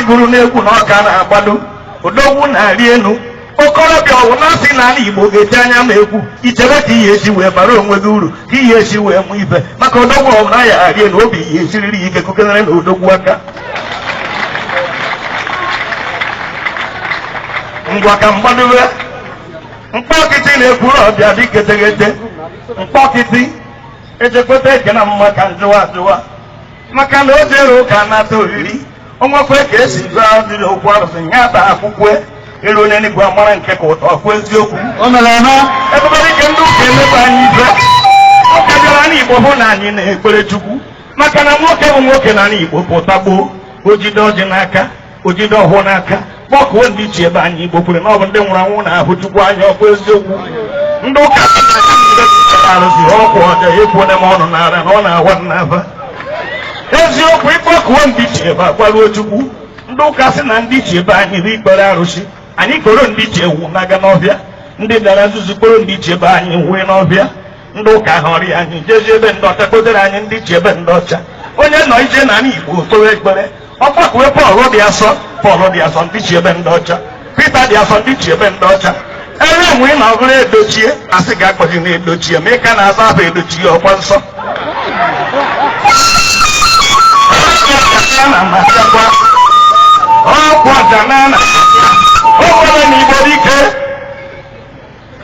Gụrụ n'egwu na ọka na-agbado odogwu na-arị elu okorobịa ọwụ na-asị na ala Igbo ga-eti anya ma egwu ichebe ka ihe esi wee bara onwe gị uru, ka ihe esi wee mụ ibe maka odogwu ọwụ na ya arị elu, obi ya esiriri ike kukenere na odogwu aka. Ngwa ka mgbadobe mkpọkịtị na-ekwuru ọbịa dị keteghete mkpọkịtị echekweta eke na mma ka njụwa ajụwa maka na o jere ụka nata oriri onwekwe ka esi gụọ adịrị okwu arụsị ya ta akwụkwọ elu onye n'igwe amara nke ka ụtọ ọkụ eziokwu. O mere eme. Ebubere ike ndị ụka emebe anyị ife ụka bịara n'Igbo hụ na anyị na-ekpere Chukwu maka na nwoke bụ nwoke na Igbo pụta gboo, o jide ọjị n'aka, o jide ọhụụ n'aka, kpọkuo ndị ichie ebe anyị Igbo kwere na ọ bụ ndị nwụrụ anwụ na-ahụ Chukwu anya, ọkụ eziokwu. Ndị ụka arụsị ọkwụ ọja ekwuone m ọnụ n'ara na ọ na-awa n'afa eziokwu. Ịkpọkuo ndị ichie ebe agwaruo Chukwu. Ndị ụka sị na ndị ichie ebe anyị bụ ikpere arụsị, anyị kporo ndị ichie ewu n'aga n'ọbịa, ndị dara nzuzu kporo ndị ichie ebe anyị wee n'ọbịa. Ndị ụka họrọ anyị jezie ebe ndị ọcha kpotere anyị ndị ichie ebe ndị ọcha. Onye nọ ije n'ala Igbo kpewe ekpere ọkpọkuwe Pọl dị asọ, Pọl dị asọ, ndị ichie ebe ndị ọcha, Pita dị asọ, ndị ichie ebe ndị ọcha. Ebe enwe na ọ bụrụ edochie asị ga-akpọzi na edochie ma ị ka na-aza afọ edochie ọkwa nsọ ọkwa ọjanana okwere na Igbo dike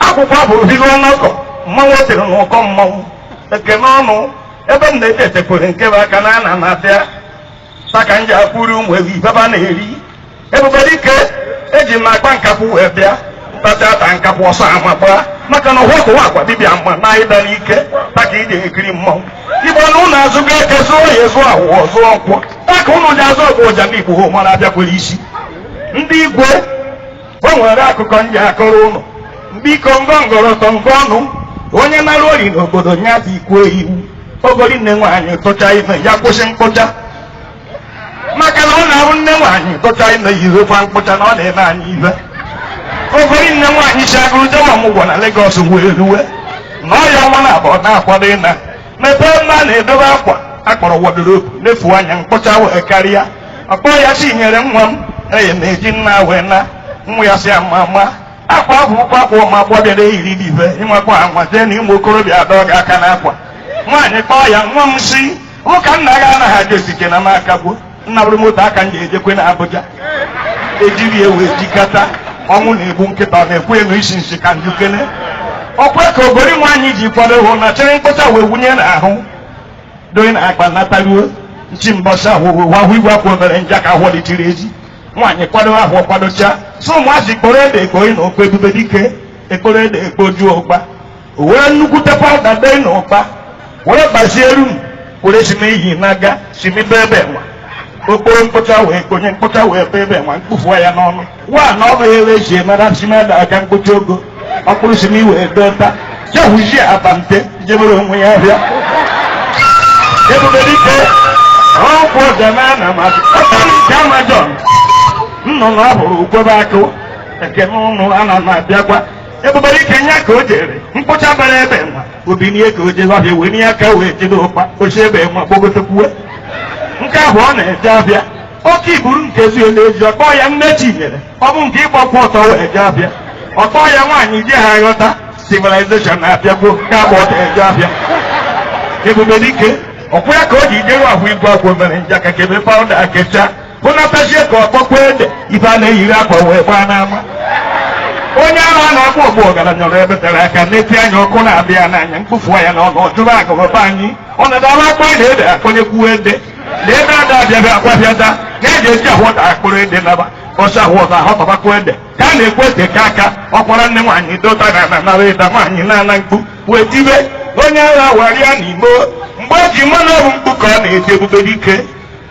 akwụkwọ bụrụ bigo ọnọkọ mmanwụ tere n'ụkọ mmanwụ ekene ọnụ ebe m na-ete etekwere nke bụ aka na ana na-abịa taka nji akwụrụ ụmụ ewu ibaba na-eri. Ebube dike eji m akpa nkakwụ wee bịa ntacha ata nkakwụ ọsọ ama gbaa maka na ụwa kụwa agwa dibịa mma na ịda n'ike taka ije ekiri mmanwụ Igbo na ụnụ azụgo eke zụọ ya ezụ ahụhụ zụọ nkwọ taka ụnụ ji azụ ọgụ ụja ndị Igbo mara abịakwere isi ndị igwe. O nwere akụkọ nji akọrọ ụnụ mbiko ngọngọrọtọ nke ọnụ onye nara ori n'obodo nya dị ikwu iwu ogori nne nwaanyị tụcha ime ya kwụsị mkpụcha maka na ọ na-abụ nne nwaanyị tụcha ime yirikwa mkpụcha na ọ na-eme anyị ibe. Ogori nne nwaanyị si agụrụ jewa ọmụgwọ na Lagos wee ruwe na ọya ọnwa na abụọ na-akwado ịna mepee mma na-edobe akwa akpọrọ wardrobe nefuo anya mkpụcha wee karịa ọkpọ ya chi nyere nwa m eye na-eji nna wee na nwa ya si ama ama akwa ahụ ụkwụ akwa ọma gbọdere iri n'ibe ịnwekwa anwa jee na ịmụ okorobịa adọ gị aka n'akwa. Nwaanyị kpọọ ya nwa m si ụka nna gị anaghị aja esike na m akagbuo nna bụrụ moto aka m ji ejekwe na Abuja ejiri ewe jikata ọnwụ na-egbu nkịta na-ekwu elu isi nsi ka njukene ọkwa ka ogori nwaanyị ji kwado hụ na chịrị mkpụcha wee wunye n'ahụ doye na akpa nataruo nchi mbọsị ahụ wahụ igwe akwa mere nja ka ahụ dịchiri ezi. Nwaanyị kwado ahụ kwadocha so ụmụazị kpọrọ ede ekpoi na ụkpa ebube dike ekporo ede ekpojuo ụkpa o were nnukwute pawuda dee na ụkpa were gbazie rum were si n'ihi n'aga si n'ebe ebe nwa okporo mkpụcha wee konye mkpụcha wee be ebe nwa mkpufuo ya n'ọnụ wa na ọ bụ ebe eji emara simeda aka mkpụcha ogo ọkpụrụ si n'iwe dota jehuzie abante jebere onwe ya bịa. Ebube dike ọkwụ ọdịnala masị nke Amazon nnụnụ ahụrụ ukwebe akụ ekene ụnụ ana na-abịakwa. Ebube dike nya ka o jere mkpụcha bara ebe nwa obinie ka o jebe abịa wee nye aka wee jide ụkpa ochi ebe nwa gbogotekwuwe nke ahụ ọ na-eje abịa oke iburu nke ezi na-eji ọkpọ ya nne Chinyere ọ bụ nke ịgbakwa ọtọ wee jee abịa ọkpọ ya nwaanyị je ha ghọta civilization na-abịakwuo nke agba ọtọ eje abịa. Ebube dike ọkwụ ya ka o ji jere ahụ igwe agwọ mere nja ka kebe pawuda kecha hụnatazie ka ọkpọkwa ede ife a na-eyiri akwa wee gbaa n'ama. Onye ahụ a na-akpọ ogbu ọgaranya nọrọ ebe tere aka na-eti anya ọkụ na-abịa n'anya mkpufu ya na ọnụ ọjụrụ agụba anyị ọ na-adaba akpọ na ede akpọnyekwuo ede na ede ada abịabịa akwabịada na eji eji ahụ ọta akpụrụ ede naba ọsọ ahụ ọta ahọtabakwa ede ka a na-ekwu ede ka aka ọkwara nne nwaanyị dota na ana nara ịda nwaanyị na-ana mkpu wee tibe onye agha warịa n'imo mgbe eji mmanụ ọbụ mkpu ka ọ na-eti. Ebube dike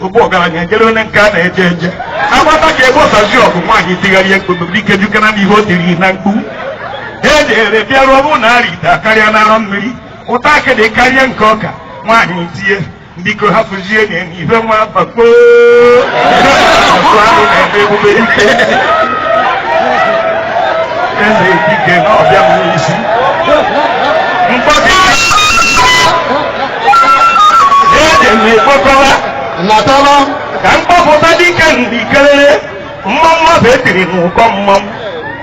ogbu ọgaranya ejere onye nke a na-eje eje agbata ka ebe ọsazi ọgụ nwaanyị tigharịa mkpu ebube dike jukana n'ihe o tiri na mkpu ejere bịaruo ọ bụrụ na ara ite akarịa n'arọ mmiri ụta akịdị karịa nke ọka nwaanyị tie biko hapụzie na ife nwa bakpo ahụ na-eme. Ebube dike eze dike na ọbịa m n'isi mkpọkịta eje m ekpokọwa Nataba. Ka mkpọpụta dike ndị kelele mmanwụ ahụ etiri n'ụkọ mmanwụ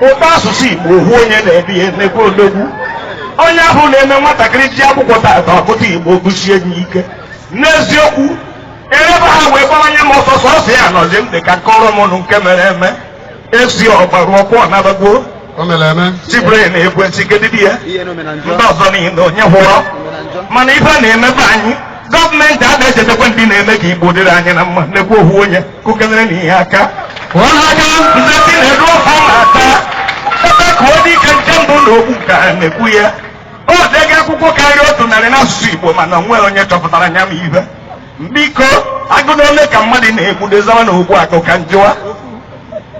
ụtọ asụsụ Igbo ohu onye na-ede ya emekwa odogwu onye ahụ na-eme nwatakịrị ji akwụkwọ tata ọkụta Igbo gụsie ya ike n'eziokwu erebe ha wee gbawanye m ọsọ sọsọ ya nọzi m dị ka kọrọ m nụ nke mere eme esi ọgbara ọkwụ ọnabagbuo O mere eme. tibre na ekwentị kedidi ya ndị ọzọ niile onye hụrọ mana ife a na-emepe anyị gọọmenti ada echetakwa ndị na-eme ka Igbo dịrị anyị na mma nekwa ohu onye kụkenere na ihe aka Kụọ ha aka. nzeti na-eru ọfọ na-ata ebe ka ọ dị ike nke mbụ na okwu nke a na-ekwu ya o dega akwụkwọ karịa 100 n'asụsụ Igbo mana onwe onye chọpụtara nya ma ibe biko agụ na ole ka mmadụ na-egbudezawa na ogbu akụ ka njụwa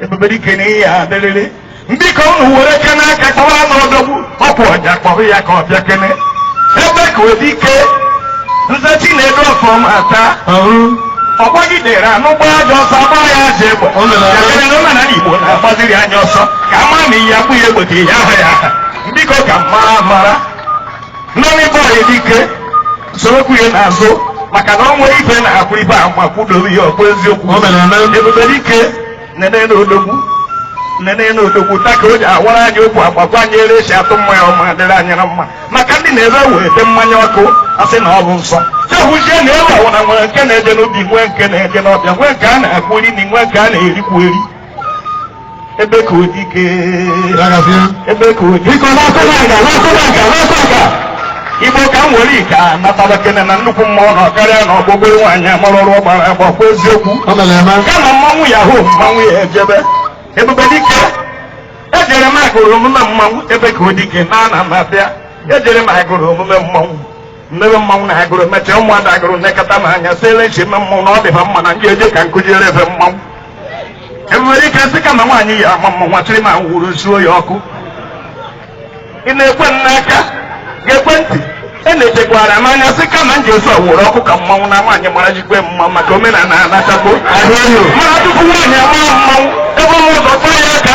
ebubere na ihe adịrịrị biko unu were kene aka kpọwa n'ọdọgbu ọpụ ọja kpọrọ ya ka ọ bịa kene ebe ka ọ dị ike nzeti na-edu ọfọ ma taa Ọrụ. ọ gbagidere anụ gbaa aja ọsọ agbaa ya aja egbe O mere eme. ya mere na omenala Igbo na-agbaziri anya ọsọ ka ama na iyi agbụ ya egbe ka ya aha ya aha biko ka mara mara nọnị bọọlụ dike sorokwu ya n'azụ maka na ọ nwere ife na-akwụ ife ama kwudobe ya ọkpụ eziokwu O mere eme. ebubere ike nene n'odogwu nene n'odogwu taa ka o ji awara anyị okwu agbakwa anyị ere esi atụ mmanya ọma dịrị anyị na mma maka ndị na-ebe wete mmanya ọkụ asị na ọ bụ nsọ chehụzie na ebe ọwụna nwere nke na-eje n'ubi nwee nke na-eje n'ọbịa nwee nke a na-akpụ eri na nwee nke a na-erikwu eri ebe ka odike Ya gazie. ebe ka odike Biko na-akụ aka, na-akụ aka, na-akụ aka. Igbo ka m were ike anataba kene na nnukwu mmụọ na ọkarịa na ọgbọgoro nwaanyị amara ọrụ ọgbara agba kwa eziokwu O mere eme. kama mmanwụ yahoo mmanwụ ya ejebe ebube dike ejere m agụrụ omume mmanwụ ebe ka odike na ana m abịa ejere m agụrụ omume mmanwụ mmebe mmanwụ na agụrụ mechaa ụmụada agụrụ nekọta m anya sị ele eme mmanwụ na ọ dịba mma na ndị eje ka nkụziere ebe mmanwụ ebube dike sị kama nwaanyị ya ama mmanwụ achịrị m awụrụ zuo ya ọkụ ị na-ekwe m n'aka ga-ekwe ntị e na-echekwara m anya sị kama m ji ozu ọwụrụ ọkụ ka mmanwụ na nwaanyị mara jikwe mma maka omenala anachakpo Ahịa mana tupu nwaanyị ama mmanwụ ebe m ụzọ kpaa ya ka